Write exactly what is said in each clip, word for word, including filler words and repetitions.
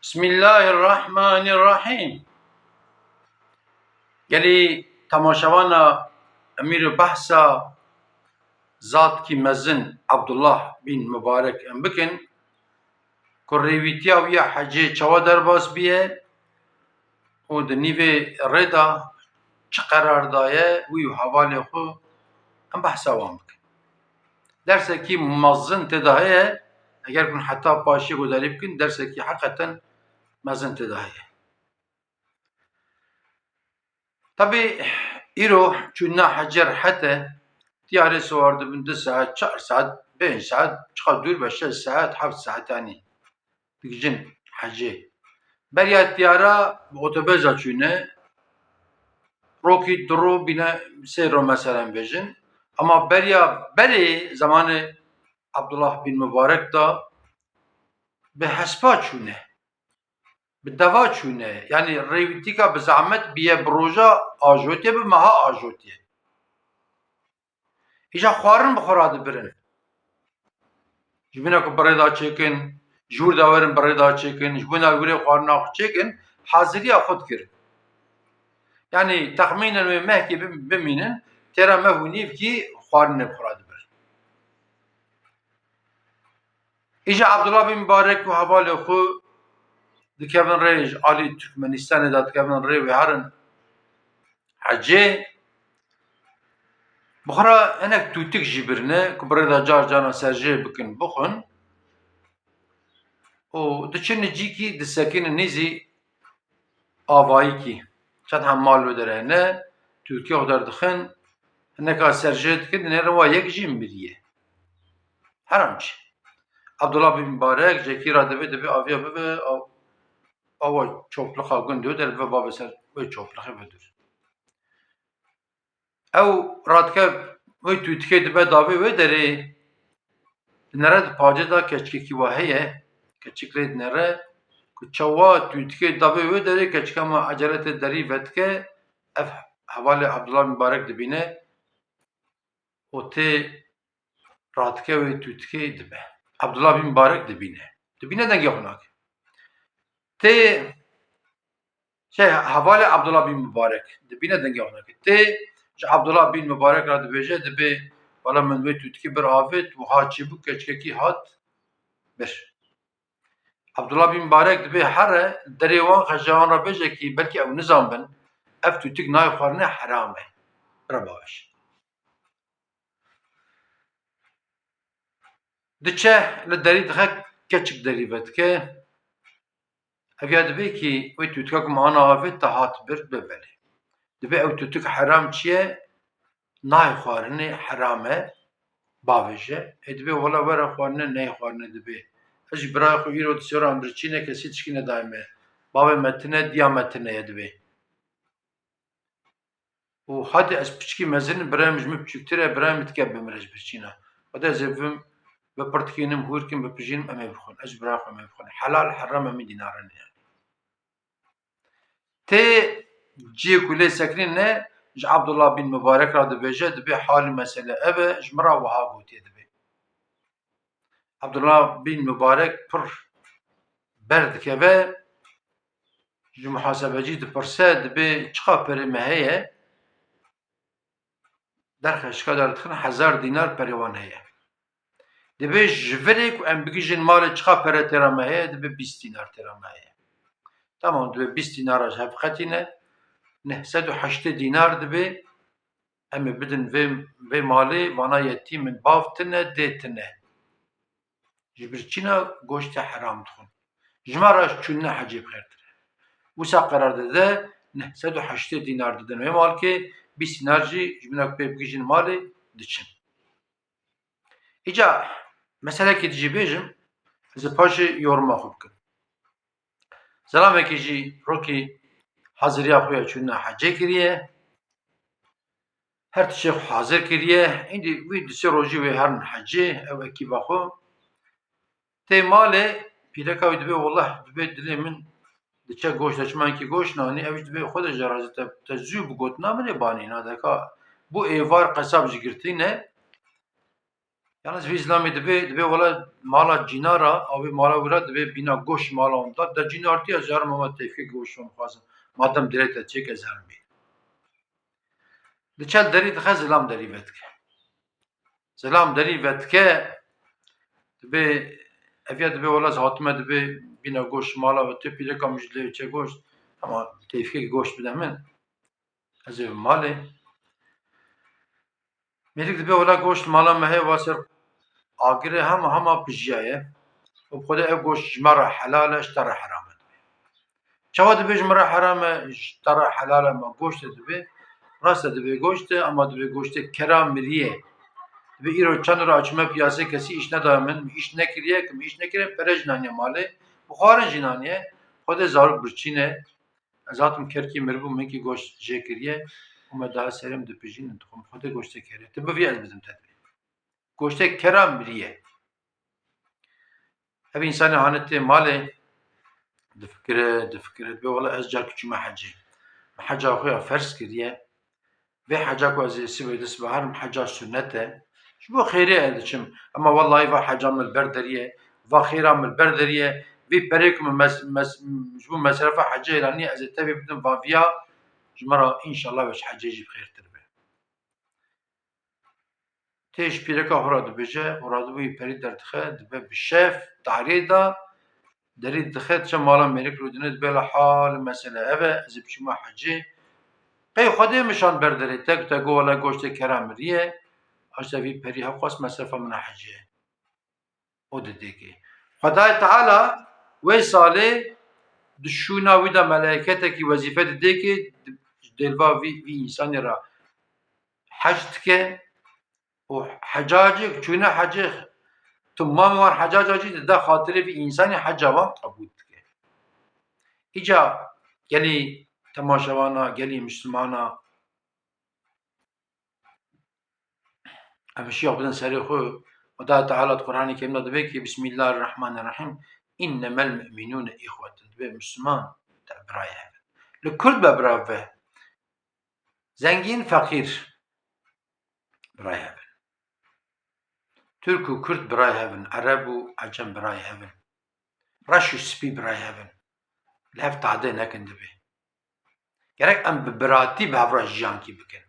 Bismillahirrahmanirrahîm. Gelî temaşevana em îro behsa zatkî mezin Abdullah bin Mubarek em bikin, ku rêwîtiya wî ya hecê çawa derbas bûye û di nîvê rê de çi qerar daye, wî û hevalê xwe em behsa wan bikin. Dersekî mezin tê de heye, eger hûn heta paşê guhdarî bikin, dersekî heqeten mezin tê de heye. Tabî îro çûna hecê rehet e, tiyarê siwar dibin du saet, çar saet, pênc saet, çiqa dûr be, şeş saet, heft saet, yanî digijin hecê. Beriya tiyara bi otobeza çûne, rokî du ro bîne, sê ro meselen bêjin. Ama beriya berê zemanê Abdullah bin Mubarek de bi hespa çûne, bi deva çûne. Yanî rêwîtîka bi zehmet bûye, bi roja ajotiye, bi meha ajotiye. Îja xwarin bi xwe re dibirin. Ji bîna ku bi rê de çêkin, ji wir de werin bi rê de çêkin, ji bîna wirê xwarina xwe çêkin, haziriya xwe dikirin. Yanî texmînen wê mehkê bim-, bimînin, têra meh û nîvkî xwarinê bi xwe re dibirin. Îja Abdullah bin Mubarek û hevalê xwe dikevin rê, ji alî Turkmenistanê de dikevin rê, wê herin hecê. Bi xwe re hinek tûtik jî birine, ku bi rê de car carna serjê bikin, bixwin. Û diçin cîkî, disekinin nêzî avayîkî. Çend hemmal wê derê hene, tûtike xwe derdixin, hineka serjê dikin, dinêrin wa yek jî miriye. Heram çi. Abdullah bin Mubarek jekî ra dibe, dibe aviya bibe, aw-, awa çoplixa gundê wê derê bibe, babe ser wê çoplixê vedûr. Ew radike wê tûtikê dibe davê wê derê, dinere di pacê de keçikekî wa heye, keçik lê dinere, ku çawa tûtikê davê wê derê, keçika ma ecelete derî vedike, ev hevalê Abdullah Mubarek dibîne û tê radike wê tûtikê dibe. Abdullah bin Mubarek dibîne. Dibîne dengê xwe nake. Tê Şey, hevalê Abdullah bin Mubarek dibîne dengê wana ke. Tê ji Abdullah bin Mubarek re dibêje, dibê, wela min wê tûtikê bir avêt, wiha çêbû keçikekî hat bir. Abdullah bin Mubarek dibê here derê wan xejewan re bêje kî belkî ew nizan bin, ev tûtik nayê xwarine, heram e. Bira bavêje. Diçe li derî dixe, keçik derî vedike. Ev ya dibê kî wê tûtika ku min ana avêt te hat bir, dibê belê. Dibê ew tûtik heram çi ye? Nayê xwarinê, heram e. Bavêje. Ê dibê wela were xwarine, neyê xwarine dibê. Ez ji birayê xwe îro di sêran birçî ne, kesî tişkî nedayê me. Bavê me tine, diya me tine ye dibê. Û hadi ez piçkî mezin, birayê min ji min piçûktir e, birayê min dike bi min re ji birçîna. Hadi ez ê bivim, bi pirtikînim, hûr kim, bipijînim, em ê bixwin. Ez ji birayê xwe em ê bixwin. Helal, heram em ê dînare ne yanî. Tê cihê ku lê sekinîne, ji Abdullah bin Mubarek re dibêje, dibê halî mesele ev e, ji min re wiha gotiye dibê. Abdullah bin Mubarek pir berdikeve, ji muhasebecî dipirse, dibê çiqa perê me heye? Derxeşika derdixin, hezar dînar perê wan heye. Dibê ji virê ku em bigihîjin malê, çiqa pere têra me heye? Dibê bîst dînar têra me heye. Tamam, dibê bîst dînara ji hev qetîne, neh sed û heştê dînar dibê. Em ê bidin vê, vê malê vana yetîm in, bav tine, dê tine. Ji birçîna goştê heram dixwin. Ji me re çûnine hecê bi xêrtir e. Wisa qerar dide, neh sed û heştê dînar didin wê malkê, bîst dînar jî ji bîna ku pê bigihîjin malê, diçin. Îca meselekê dijî bêjim, ez ê paşê yoruma xwe bikim. Zelamekî jî rokî haziriya xwe ya çûna hecê kiriye. Her tiştê xwe hazir kiriye. Îndî wî du sê rojî wê herin hecê, ew ekîba xwe. Tê malê, pîreka wî dibê, "Wellah," dibê, "dilê min diçe goşt, de çimankî goşt nanî." Ew jî dibê, "Xwedê ji razî te, te zû bi gotina min ê banî, nadeka bû êvar qesab ji girtî ne." Yalnız vî zilamê dibê, dibê wela mala cîna ra, avê mala wî ra dibê bîna goş mala wan da. De cîna artî ez herim ama tevfîqê goş wan xwazim. Madem dirê te çêk ez herim bî. Diçe derî dixe zilam derî vedike. Zilam derî vedike, dibê, ev ya dibê wela ez hatime dibê bîna goş mala ve tu pîreka min ji dilê çê goşt. Ama tevfîqê goş bide min. Ez ê malê. Mêrik dibê wela goşt mala me heye va ser agirê hema hema pijiyaye. Û bi xwedê ev goşt ji me re helal e, ji te re heram e dibê. Çawa dibê ji me re heram e, ji te re helal e, me goştê dibê. Rast e dibê goşt e, ama dibê goştê kera miriyê. Dibê îro çend roj çûme piyasê kesî îş nedaye min, min îş nekiriye, ki min îş nekiriye, pere jî naniye malê, bi xwarin jî naniye, xwedê zarok birçîne. Ez hatim kerkî miribû, min kî goşt jê kiriye û me daha serê min dipijînin, dixwim xwedê goştê kerê. Tu bivî ez bidim te dibê. Goştê kera miriye. Ev însanê hane tê malê, difikire, difikire, dibê wela ez carkî çûme hecê. Min heca xwe ya ferz kiriye. Vê heca ku ez ê sibê di sibe herim heca sunnet e. Ji bo xêrê ez diçim. Ema wellahî va heca min li ber derî ye. Va xêra min li ber derî ye. Vî perê ku min mes-, mes-, ji bo mesrefa hecê elanî ez ê tevî bidim va viya ji min re înşallah ve ji hecê jî bi xêrtir be. Tê ji pîreka xwe re dibêje, xwe re dibûyî perî derdixe, dibe bi şev, tarê de, derî dixe, diçe mala mêrik rûdine, dibê la hal mesele ev e, ez ê biçûma hecê. Qey Xwedê min şand ber derê, te ku te got wela goştê kera mirî ye, aşta vî perî hewqas mesrefa min a hecê. O didêkê. Xwedayê Teala wê salê di şûna wî de melaîketekî wezîfe didêkê, di, dêlva vî, vî însanê re hec dike û hecacê, çûne hecê, timamê wan hecaca jî dide xatirê vî însanê heca wan qebûl dike. Îca gelî temaşevana, gelî mislimana, em şiya bidin serê xwe. Xweda Teala di Qur'anê Kerîm de dibê ki, Bismillahirrahmanirrahîm, innemel mu'minûne îxwetun. Dibê Misliman te birayê hev in. Li Kurd be bira ve. Zengîn, feqîr birayê hev in. Tirk û Kurd birayê hev in. Ereb û Ecem birayê hev in. Reş û spî birayê hev in. Li hev tadê nekin dibê. Gerek em bi biratî bi hev re jiyankî bikin.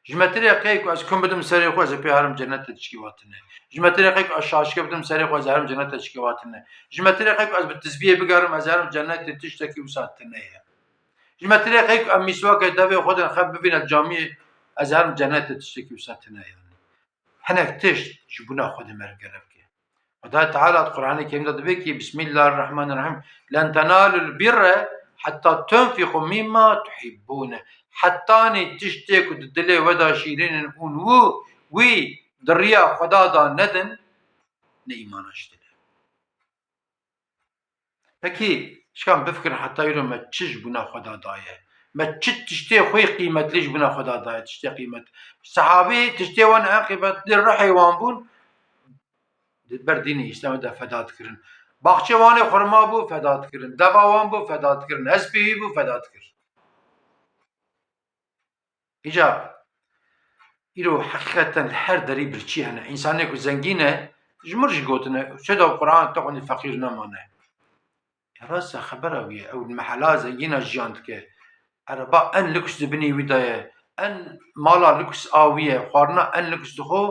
Ji me tirê qey ku ez kum bidim serê xwe, ez ê pê herim cennet te tişkî wa tune. Ji me tirê qey ku ez şaşke bidim serê xwe, ez ê herim cennet te tişkî wa tune. Ji me tirê qey ku ez bi tizbiyê bigerim, ez ê herim cennet te tiştekî wisa tune ye. Ji me tirê qey ku em mîswakê devê xwe din xev bivîne camiyê, ez ê herim cennet te tiştekî wisa tune ye. Hinek tişt ji bona Xwedê me re gere bike. Xwedayê Teala di Qur'anê Kerîm de dibê ki, Bismillahirrahmanirrahîm, "Len tenalul birre hetta tunfiqu mimma tuhibbûne." Hetanî tiştê ku di dilê we de şîrîn in ûn û wî di riya Xweda de nedin, ne îmana ji dil e. Pekî, şikan bifikirin heta îro me çi ji bona Xweda daye? Me çi tiştê xwe qîmetlî ji bona Xweda daye, tiştê qîmet. Sehabî tiştê wan en qîmetlî ruhê wan bûn, di ber dînê Îslamê de feda dikirin. Baxçê wan ê xurma bû, feda dikirin. Deva wan bû, feda dikirin. Hespê wî bû, feda dikir. Îca îro heqîqeten li her derî birçî hene. Însanê ku zengîn e, ji mir jî gotine, çeda Quran te xwendî feqîr nemane. Ya rast e, xebera wî ye. Ew li mehela zengîna jiyan dike. Ereba en lûks di binî wî de ye. En mala lûks a wî ye. Xwarina en lûks dixwe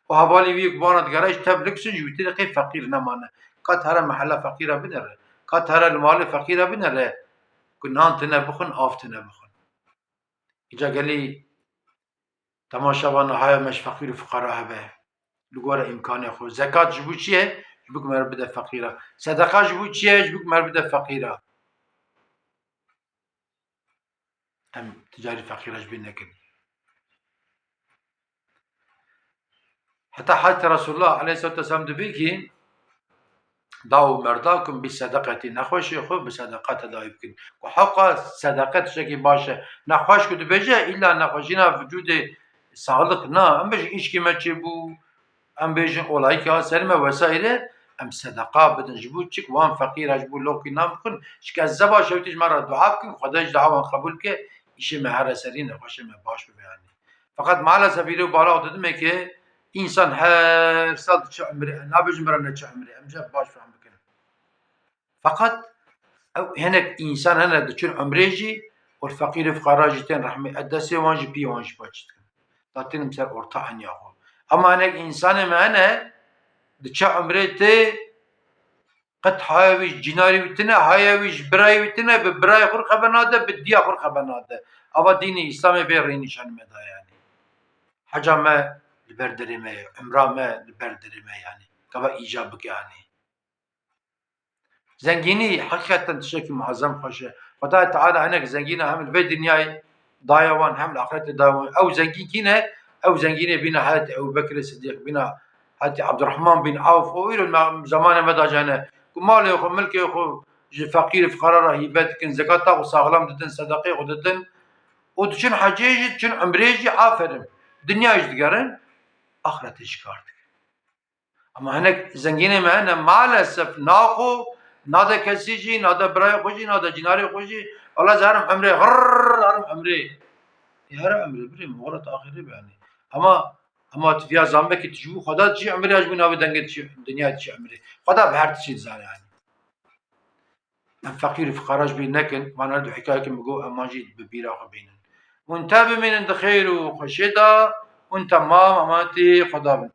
û hevalê wî yê ku bana digere ji tev lûks in, ji wî tê de qey feqîr nemane. Ka here mehela feqîra binere. Ka here li malê feqîra binere. Ku nan tune bixwin, av tune bixwin. Îca gelî temaşevan haya me ji feqîr û fuqara hebe. Li gora îmkanê xwe. Zekat ji bo çi ye? Ji bo ku me re bide feqîra. Sedeqa ji bo çi ye? Ji bo ku me re bide feqîra. Em ticarî feqîra ji bîr nekin. Heta Hezretî Resulullah aleyhissalatu vesselam dibê ki, "Dawu merdakum bi sedaqetî", nexweşê xwe bi sedeqa tedawî bikin. Ku hewqa sedeqe tiştekî baş e. Nexweş ku dibêje, îlla nexweşîna vücudê sağlık na. Em bêjin îşkî me çêbû, em bêjin olayî ke hat ser me vesaire, em sedeqa bidin. Ji bo çik wan feqîra ji bo lokî nan bixwin, çike zeba şewtî ji me re dua bikin, Xwedê ji dua wan qebûl bike, îşê me here serî, nexweşê me baş bibe yanî. Feqet maalesef îro balax didime ke Însan her sal diçe umrê, nabêjim bira neçe umrê, em jî baş fehm bikin. Feqet ew hinek însan hene diçin umrê jî û feqîr û fiqara jî tên rehmê, ez destê wan jî piyê wan jî paç dikim. Da tênim ser orta eniya xwe. Ama hinek însanê me hene diçe umrê tê qet haya wî ji cînarê wî tine, haya wî ji birayê wî tine, bi birayê xwe xebe nade, bi diya xwe xebe nade. Ava dînê Îslamê vê rê nîşanî me da yanî. Heca me li ber derê me ye, umra me li ber derê me yanî. Gava îcab bike yanî. Zengînî heqîqeten tiştekî muazzem xweş e. Xwedayê Teala hinek zengîna hem li vê dinyayê daye wan hem li axretê daye wan. Ew zengîn kî ne? Ew zengînê bîna Hezretî Ebu Bekirê Sidîq, bîna Hezretî Abdurrahman bin Awf û îro me, zemanê me de jî hene. Ku malê xwe, milkê xwe ji feqîr û fiqara re hîbe dikin, zekata xwe saxlem didin, sedeqê xwe didin û diçin hecê jî, diçin umrê jî, aferin. Dinyayê jî digerin, axretê jî kar dikin. Ama hinek zengînê me hene, maalesef naxo, nade kesî jî, nade birayê xwe jî, nade cînarê xwe jî. Wela ez herim umrê, hırr, herim umrê. Ê here umrê, birê min, xwe re axirê be yanî. Ama, ama tu viya zanbekî tu ji bo Xweda diçî umrê ya ji bo navê dengê diçî, dinya diçî umrê. Xweda bi her tiştî dizane yanî. Em feqîr û fiqara ji bîr nekin, van her du hikayekin bi got, em wan jî bi bîra xwe bînin. Hûn te bimînin di xêr û xweşiyê de, hûn temam emanetî Xweda bin.